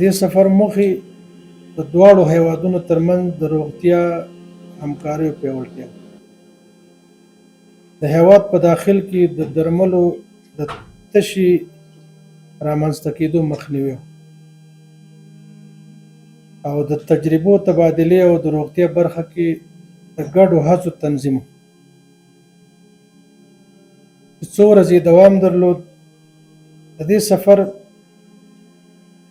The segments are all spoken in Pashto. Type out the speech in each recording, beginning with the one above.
دې سفر موخې د دواړو هیوادونو ترمنځ د روغتیا همکاریو پیاوړتیا، د هیواد په داخل کې د درملو د تشې رامنځته کېدو مخنیوی او د تجربو تبادلې او د روغتیا برخه کې د ګډو هڅو تنظیم چې څو ورځې دوام درلود. د دې سفر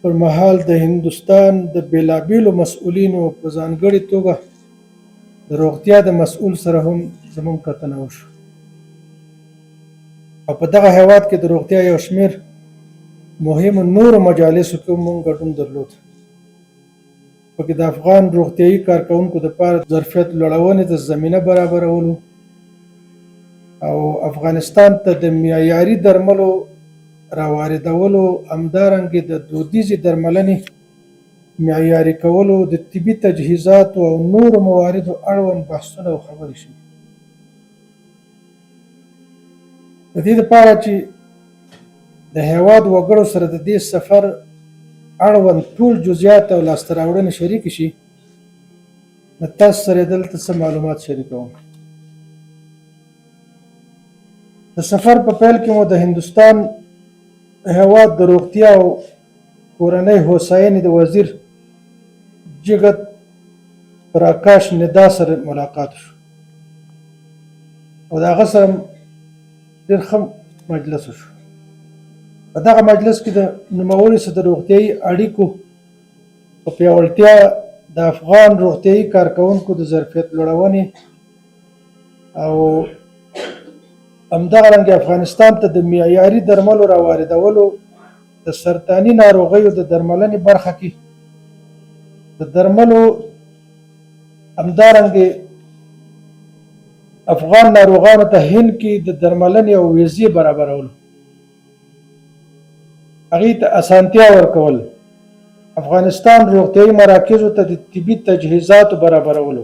پر مهال د هندوستان د بېلابېلو مسؤلینو په ځانګړې توګه د روغتیا د مسؤل سره هم زموږ کتنه وشوه او په دغه هیواد کې د روغتیا یو شمېر مهمو نورو مجالسو کې هم موږ ګډون درلود. پکې د افغان روغتیايي کارکوونکو لپاره ظرفیت لوړونې ته زمینه برابرولو او افغانستان ته د معیاري درملو راواردولو، همدارنګه د دودیزې درملنې معیاري کولو، د طبي تجهیزاتو او نورو مواردو اړوند بحثونه او خبرې شوې. د دې لپاره چې د هیواد وګړو سره د دې سفر اړوند ټول جزئیات او لاسته راوړنې شریکې شي، نو تاسو سره دلته څه معلومات شریکوم. د سفر په پیل کې مو د هندوستان هیواد د روغتیا او کورنۍ هوساینې د وزیر جګت پراکاش ندا سره ملاقات شو او د هغه سره ډېر ښه مجلس وشو. په دغه مجلس کې د نوموړي سره د روغتیايي اړیکو په پیاوړتیا، د افغان روغتیايي کارکوونکو د ظرفیت لوړونې او همدغه رنګ افغانستان ته د معیاري درملو راواردولو، د سرطاني ناروغیو د درملنې برخه کې د درملو، همدارنګه افغان ناروغانو ته هند کې د درملنې او ویزې برابرولو، هغې ته اسانتیا ورکول، افغانستان روغتیايي مراکزو ته د طبي تجهیزاتو برابرولو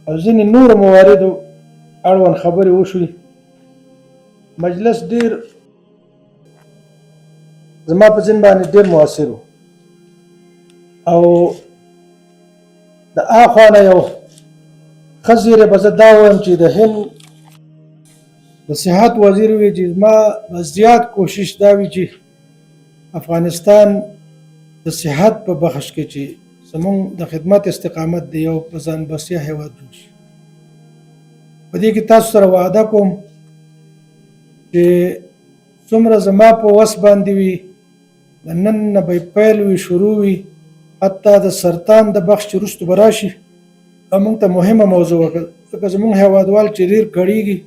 او ځینې نورو مواردو اړوند خبرې وشوې. مجلس ډیر زما په ذهن باندې ډیر موثر و او د اخوا نه یو ښه زیری به زه دا ووایم چې د هند د صحت وزیر وی چې زما زیات کوشش دا وي چې افغانستان د صحت په بخش کې چې زمونږ د خدمت استقامت دی یو په ځان بسیا هیواد جوړ شي. په دې کې تاسو سره وعده کوم چې څومره زما په وس باندې وي، د نن نه به پیل وي، شروع وي، حتی د سرطان د بخش چې وروسته به راشي، دا موږ ته مهمه موضوع وه، ځکه زموږ هیوادوال چې ډېر کړېږي،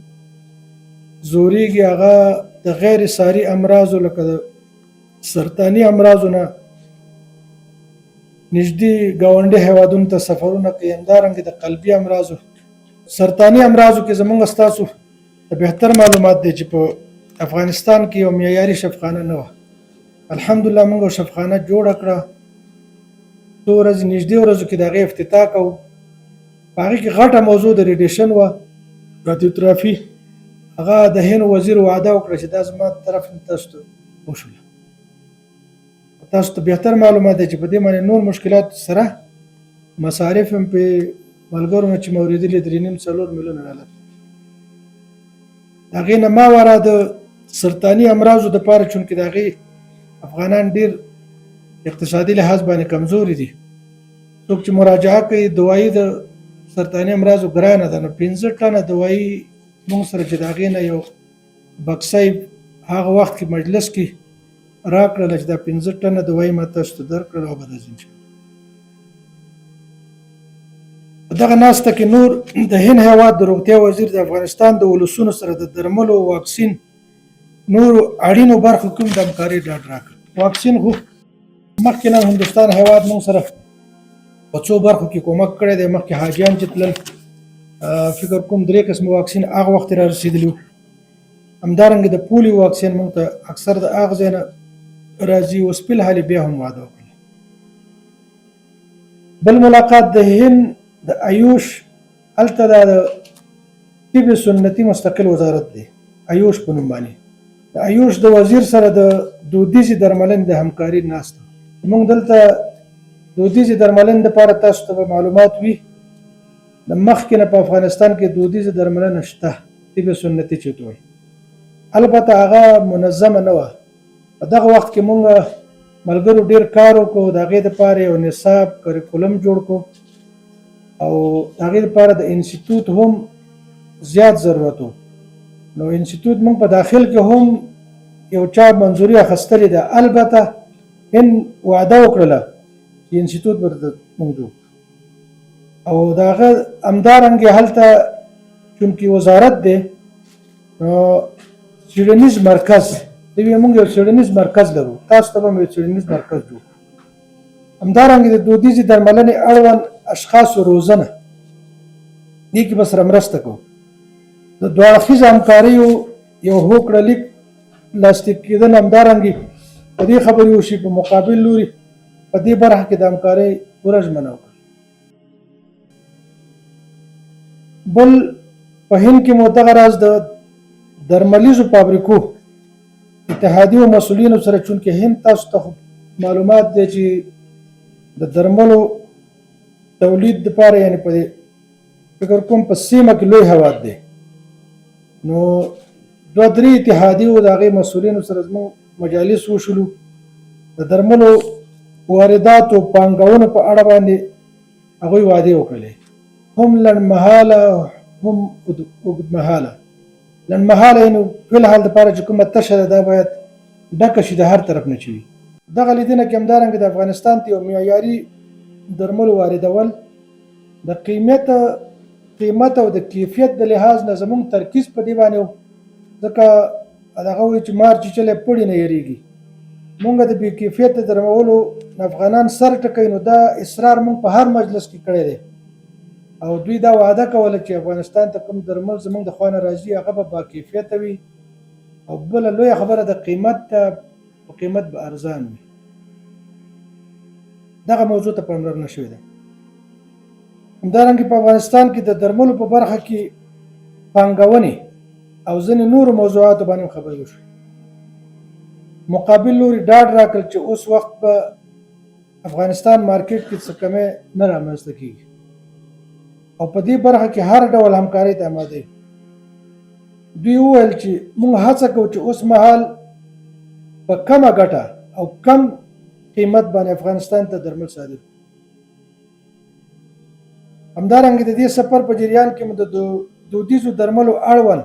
زورېږي، هغه د غیر ساري امراضو لکه د سرطاني امراضو نه نږدې ګاونډي هیوادونو ته سفرونه کوي. همدارنګه د قلبي امراضو، سرطاني امراضو کې زموږ ستاسو ته بهتر معلومات دی چې په افغانستان کې یو معیاري شفخانه نه وه. الحمدلله موږ شفخانه جوړه کړه، څو ورځې نږدې ورځو کې د هغې افتتاح کوو. په هغې کې غټه موضوع د ریډیشن وه، رادیوترافي. هغه د هند وزیر وعده وکړه چې دا زما طرف نه تاسو ته وشوله. تاسو ته بهتر معلومات دی چې په دې باندې نور مشکلات سره مصارف هم په ملګرو نه چې مې اورېدلي 3.5-4 میلیونه ډالر. د هغې نه ما ورا د سرطاني امراضو دپاره، چونکې د هغې افغانان ډېر اقتصادي لحاظ باندې کمزوري دي، څوک چې مراجعه کوي دوايي د سرطاني امراضو ګرانه ده، نو 5 ټنه دوايي موږ سره چې د هغې نه یو بکسه هغه وخت کې مجلس کې راکړله چې دا 5 ټنه دوايي ما تاسو ته درکړله او به راځي انشاءالله. په دغه ناسته کې نور د هند هیواد د روغتیا وزیر د افغانستان د ولسونو سره د درملو، واکسین، نورو اړینو برخو کې هم د همکارۍ ډاډ راکړ. واکسین خو مخکې نه هندوستان هیواد موږ سره په څو برخو کې کومک کړی دی. مخکې حاجیان چې تلل، فکر کوم درې قسمه واکسین هغه وخت را رسېدلي وو. همدارنګه د پولیو واکسین موږ ته اکثر د هغه ځای نه راځي. اوس فلحال بیا هم وعده وکړه. بل ملاقات د هند د ایوش، هلته دا د طب سنتي مستقل وزارت دی ایوش په نوم باندې، د ایوش د وزیر سره د دودیزې درملنې د همکاري ناسته. موږ دلته دودیزې درملنې لپاره تاسو ته به معلومات وي، د مخکې نه په افغانستان کې دودیزه درملنه شته، طب سنتي چې ورته وایي، البته هغه منظمه نه وه. په دغه وخت کې موږ ملګرو ډیر کار وکړو، د هغې دپاره یو نصاب کریکولم جوړ کړو او د هغې دپاره د انسټیټیوټ هم زیات ضرورت و. نو انسټیټیوټ موږ په داخل کې هم یو چا منظوري اخیستلې ده، البته هند وعده وکړله چې انسټیټیوټ به درته موږ جوړ کړو. او د هغه همدارنګې هلته چونکې وزارت دی نو څېړنیز مرکز دی، موږ یو څېړنیز مرکز لرو، تاسو ته به یو څېړنیز مرکز جوړ کړو. همدارنګه د دودیزې درملنې اړوند اشخاصو روزنه دې کې به سره مرسته کوو. د دوه اړخیزه همکاریو یو هوکړه لیک لاسلیک کېدل همدارنګه په دې خبرې وشي، په مقابل لوري په دې برخه کې د همکارۍ پوره ژمنه وکړه. بل په هند کې مو دغه راز د درملیزو فابریکو اتحادیو مسؤلینو سره، چونکه هند تاسو ته معلومات دی چې د درملو تولید لپاره یعنی په فکر کوم په سیمه کې لوی هواد دی، نو دوه درې اتحادیو د هغې مسؤلینو سره زموږ مجالس وشولو، د درملو وارداتو پانګونو په اړه باندې هغوی وعدې وکړلې، هم لنډمهاله هم اوږدمهاله. لنډمهاله یې نو فلحال دپاره چې کومه تشه ده دا باید ډکه شي د هر طرف نه چې وي. دغه لیدنه کې همدارنګه د افغانستان ته یو معیاري درملو واردول د قیمت او د کیفیت د لحاظ نه زموږ ترکیز په دې باندې و، ځکه دغه وایي چې مار چیچلی پړي نه یریږي. مونږ د بې کیفیت درملو افغانان سر ټکوي، نو دا اصرار مونږ په هر مجلس کې کړی دی او دوی دا وعده کوله چې افغانستان ته کوم درمل زمونږ د خوا نه راځي هغه به باکیفیته وي او بله لویه خبره د قیمت ته په قیمت به ارزان وي. دغه موضوع ته پاملرنه شوې ده. همدارنګه په افغانستان کې د درملو په برخه کې پانګونې او ځینې نورو موضوعاتو باندې هم خبرې وشوې. مقابل لوري ډاډ راکړ چې اوس وخت به افغانستان مارکیټ کې څه کمی نه رامنځته کیږي او په دې برخه کې هر ډول همکارۍ ته آماده یو. دوی وویل چې موږ هڅه کوو چې اوس مهال په کمه ګټه او کم قیمت باندې افغانستان ته درمل صادر کړو. همدارنګه د دې سفر په جریان کې مو د دودیزو درملو اړوند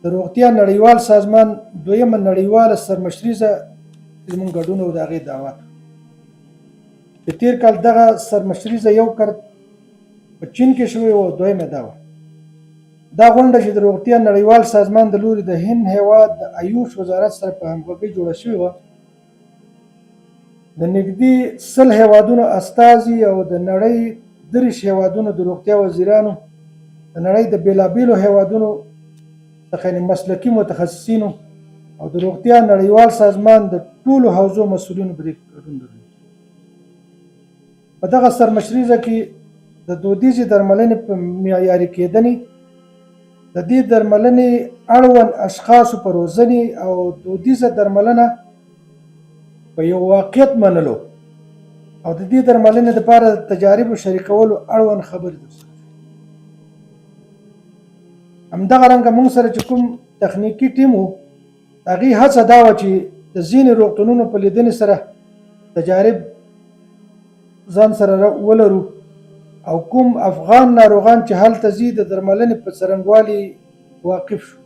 د روغتیا نړیوال سازمان دویمه نړیواله سرمشریزه زموږ ګډون او د هغې دعوت. د تیر کال دغه سرمشریزه یو کر په چین کې شوې وه او دویمه دا وه. دا غونډه چې د روغتیا نړیوال سازمان د لوري د هند هیواد د ایوش وزارت سره په همغږۍ جوړه شوې وه، د نږدې 100 هیوادونو استازي او د نړۍ 30 هیوادونو د روغتیا وزیرانو، د نړۍ د بېلابېلو هیوادونو څخه یعنې مسلکي متخصصینو او د روغتیا نړیوال سازمان د ټولو حوزو مسؤلینو په دې کې ګډون درلود. په دغه سرمشریزه کې د دودیزې درملنې په معیاري کېدنې، د دې درملنې اړوند اشخاصو په روزنې او دودیزه درملنه په یو واقعیت منلو او د دې درملنې لپاره د تجاربو شریکولو اړوند خبرې ترسره شوې. همدغه رنګه موږ سره چې کوم تخنیکي ټیم و، هغې هڅه دا وه چې د ځینې روغتونونو په لیدنې سره تجارب ځان سره ولرو او کوم افغان ناروغان چې هلته ځي د درملنې په څرنګوالي واقف شو.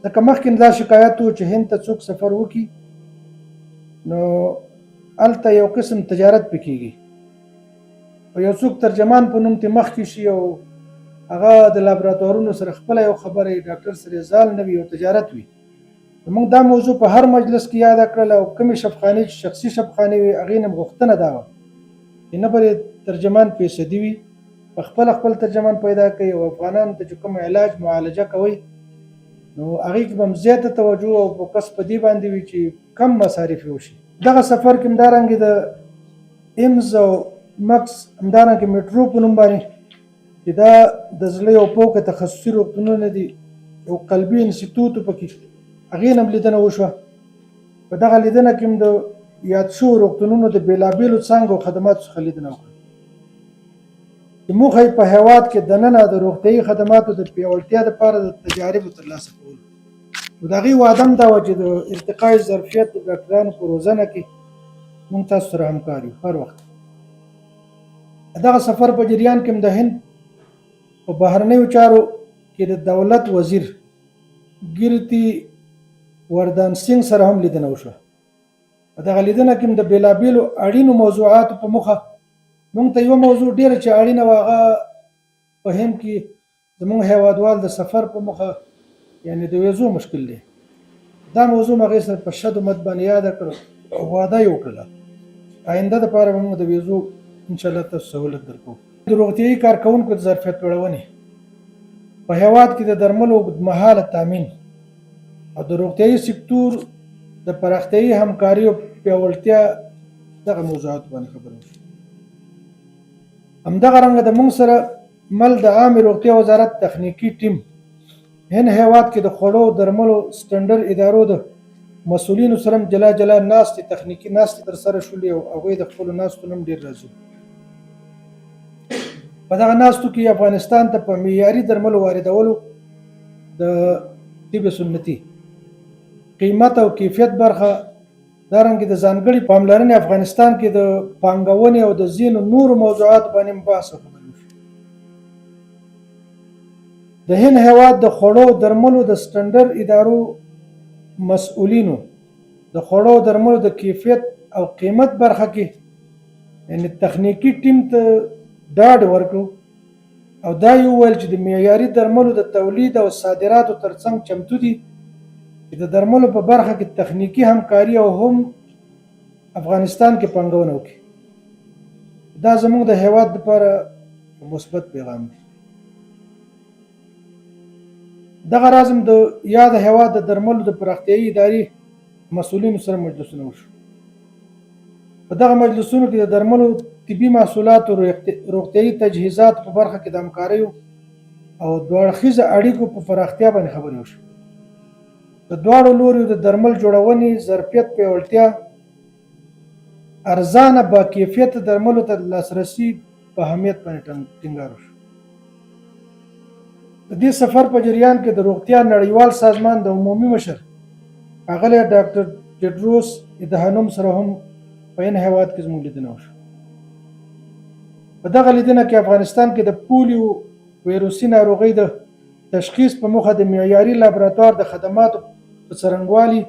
ځکه مخکې دا شکایت و چې هند ته څوک سفر وکړي نو هلته یو قسم تجارت پې کېږي او یو څوک ترجمان په نوم ته مخکې شي او هغه د لابراتوارونو سره خپله یو خبره وي، ډاکټر سره ځال نه وي او تجارت وي. موږ دا موضوع په هر مجلس کې یاده کړله او کومې شفخانې چې شخصي شفخانې وي هغې نه غوښتنه دا وه چې نه به ترجمان فیصدي وي، په خپله خپل ترجمان پیدا کوي او افغانانو ته چې کوم علاج معالجه کوي نو هغې کې به هم زیاته توجه او فوکس په دې باندې وي چې کم مصارف یې وشي. دغه سفر کې همدارنګه د ایمز او مکس همدارنګه میټرو په نوم باندې چې دا د زړه یو فوق تخصصي روغتونونه دي او قلبي انسټیټیوټ پکې هغې نه هم لیدنه وشوه. په دغه لیدنه کې هم د یاد شوو روغتونونو د بېلابېلو څانګو او خدماتو څخه لیدنه وکړه چې موخه یې په هیواد کې دننه د روغتیايي خدماتو د پیاوړتیا لپاره د تجاربو ترلاسه کول. نو د هغې وعده هم دا وه چې د ارتقای ظرفیت د ډاکټرانو په روزنه کې موږ تاسو سره همکار یو هر وخت. دغه سفر په جریان کې هم د هند په بهرنیو چارو کې د دولت وزیر ګیرتي وردان سینګ سره هم لیدنه وشوه. په دغه لیدنه کې هم د بېلابېلو اړینو موضوعاتو په موخه موږ ته یوه موضوع ډېره چې اړینه وه، هغه په هند کې زموږ هیوادوال د سفر په موخه یعنی د ویزو مشکل دی. دا موضوع هغې سره په شد و مد باندې یاده کړه او وعده یې وکړله آینده دپاره به موږ د ویزو انشاءالله تاسو سهولت درکوو. د روغتیايي کارکوونکو د ظرفیت لوړونې، په هیواد کې د درملو اوږدمهاله تامین او د روغتیايي سکتور د پراختیايي همکاریو پیاوړتیا دغه موضوعاتو باندې خبرې وشوې. همدغه رنګه د موږ سره مل د عامې روغتیا وزارت تخنیکي ټیم هند هیواد کې د خوړو او درملو سټنډرډ ادارو د مسؤلینو سره هم جلا جلا ناستې تخنیکي ناستې ترسره شولې او هغوی د خپلو ناستو نه هم ډېر راضي وو. په دغه ناستو کې افغانستان ته په معیاري درملو واردولو، د طب سنتي قیمت او کیفیت برخه، دارنګه د ځانګړي پاملرنې افغانستان کې د پانګونې او د ځینو نورو موضوعاتو باندې هم بحث او خبرې وشوې. د هند هیواد د خوړو او درملو د سټنډرډ ادارو مسؤلینو د خوړو او درملو د کیفیت او قیمت برخه کې یعنی تخنیکي ټیم ته ډاډ ورکړو او دا یې وویل چې د معیاري درملو د تولید او صادراتو ترڅنګ چمتو دي چې د درملو په برخه کې تخنیکي همکاري او هم افغانستان کې پانګونه وکړي. دا زموږ د هیواد لپاره مثبت پیغام دی. دغه راز هم د یاد هیواد د درملو د پراختیایي ادارې مسؤلینو سره مجلسونه وشو. په دغه مجلسونو کې د درملو، طبي محصولاتو، روغتیایي تجهیزاتو په برخه کې د همکاریو او دوه اړخیزه اړیکو په پراختیا باندې خبرې وشوې. د دواړو لوریو د درمل جوړونې ظرفیت پیاوړتیا، ارزانه باکیفیته درملو ته د لاسرسي په اهمیت باندې ټینګار وشو. د دې سفر په جریان کې د روغتیا نړیوال سازمان د عمومي مشر ښاغلی ډاکټر ټیډروس ادهانوم سره هم په هند هیواد کې زموږ لیدنه وشوه. په دغه لیدنه کې افغانستان کې د پولیو ویروسي ناروغۍ د تشخیص په موخه د معیاري لابراتوار د خدماتو په څرنګوالي،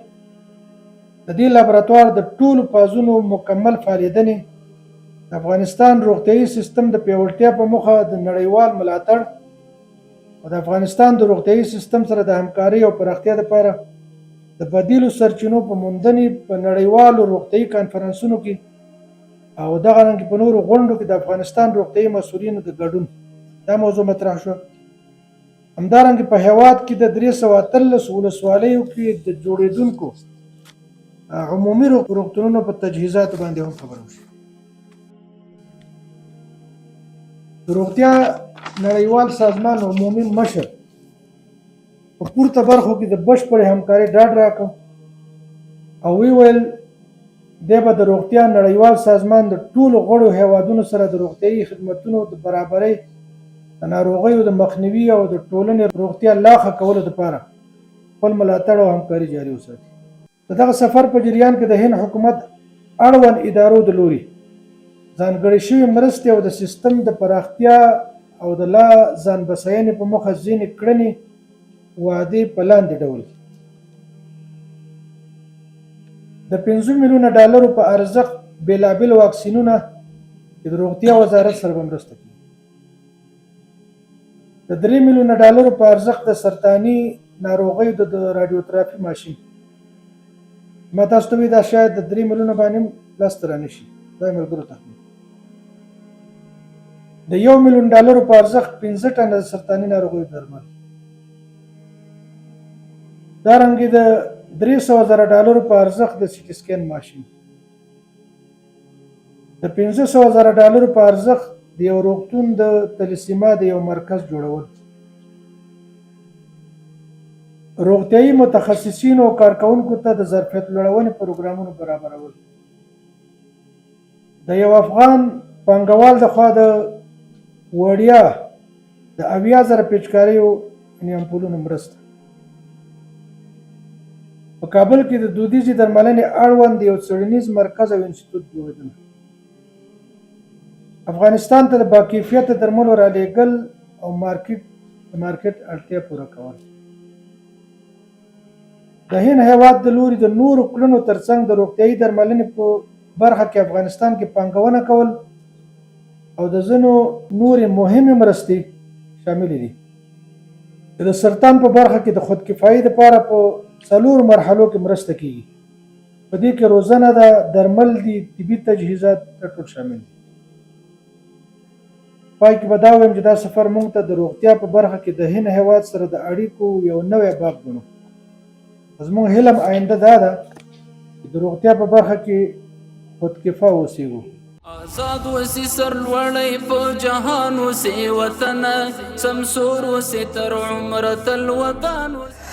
د دې لابراتوار د ټولو فازونو مکمل فعالېدنې، د افغانستان روغتیايي سیستم د پیاوړتیا په موخه د نړیوال ملاتړ او د افغانستان د روغتیايي سیستم سره د همکارۍ او پراختیا لپاره د بدیلو سرچینو په موندنې په نړیوالو روغتیايي کانفرانسونو کې او دغه رنګ په نورو غونډو کې د افغانستان روغتیايي مسؤلینو د ګډون دا موضوع مطرح شوه. همدارنګه په هیواد کې د 318 ولسوالیو کې د جوړېدونکو عمومي روغتونونو په تجهیزاتو باندې هم خبرې وشوې. د روغتیا نړیوال سازمان عمومي مشر په پورته برخو کې د بشپړې همکارۍ ډاډ راکړ او ویې ویل دی به د روغتیا نړیوال سازمان د ټولو غړو هیوادونو سره د روغتیايي خدمتونو د برابرۍ، د ناروغیو د مخنیوي او د ټولنې روغتیا لا ښه کولو لپاره خپل ملاتړ او همکاري جاري وساتي. د دغه سفر په جریان کې د هند حکومت اړوند ادارو د لوري ځانګړې شوې مرستې او د سیستم د پراختیا او د لا ځان بساینې په موخه ځینې کړنې وعدې په لاندې ډول دي. د 5 میلیونه ډالرو په ارزښت بېلابېل واکسینونه چې د روغتیا وزارت سره به مرسته کوي. د 3 میلیونه ډالرو په ارزښت د سرطاني ناروغیو د رادیوتراپي ماشین. ما تاسو ته وی دا شاید د 3 میلیونه باندې هم لاسته رانه شي، دا ملګرو تخمین. د 1 میلیون ډالرو په ارزښت 5 ټنه د سرطاني ناروغیو درمل. دارنګه د 300 زره ډالرو په ارزښت د سیټي سکین ماشین. د 500 زره ډالرو په ارزښت د یو روغتون د تلیسیما د یو مرکز جوړول. روغتیايي متخصصینو او کارکوونکو ته د ظرفیت لوړونې پروګرامونو برابرول. د یو افغان پانګوال د خوا د وړیا د 70,000 پیچکاریو یعنی امپولونو مرسته، په کابل کې د دودیزې درملنې اړوند یو څېړنیز مرکز او انسټیټیوټ جوړېدل، افغانستان ته د باکیفیته درملو رالېږل او مارکیټ اړتیا پوره کول. د هند هیواد د لوري د نورو کړنو ترڅنګ د روغتیايي درملنې په برخه کې افغانستان کې پانګونه کول او د ځینو نورې مهمې مرستې شاملې دي. د سرطان په برخه کې د خودکفایي لپاره په 4 مرحلو کې مرسته کیږي. په دې کې روزنه ده، درمل دي، طبي تجهیزات ټول شامل دي. پای کې به دا ووایم چې دا سفر موږ ته د روغتیا په برخه کې د هند هیواد سره د اړیکو یو نوی باب ګڼو. زموږ هیله آینده دا ده چې د روغتیا په برخه کې خودکفا اوسېږو. آزاد وسی سرلوړی په جهان وسی وطن، سمسور وسی تر عمر تل ودان وسی.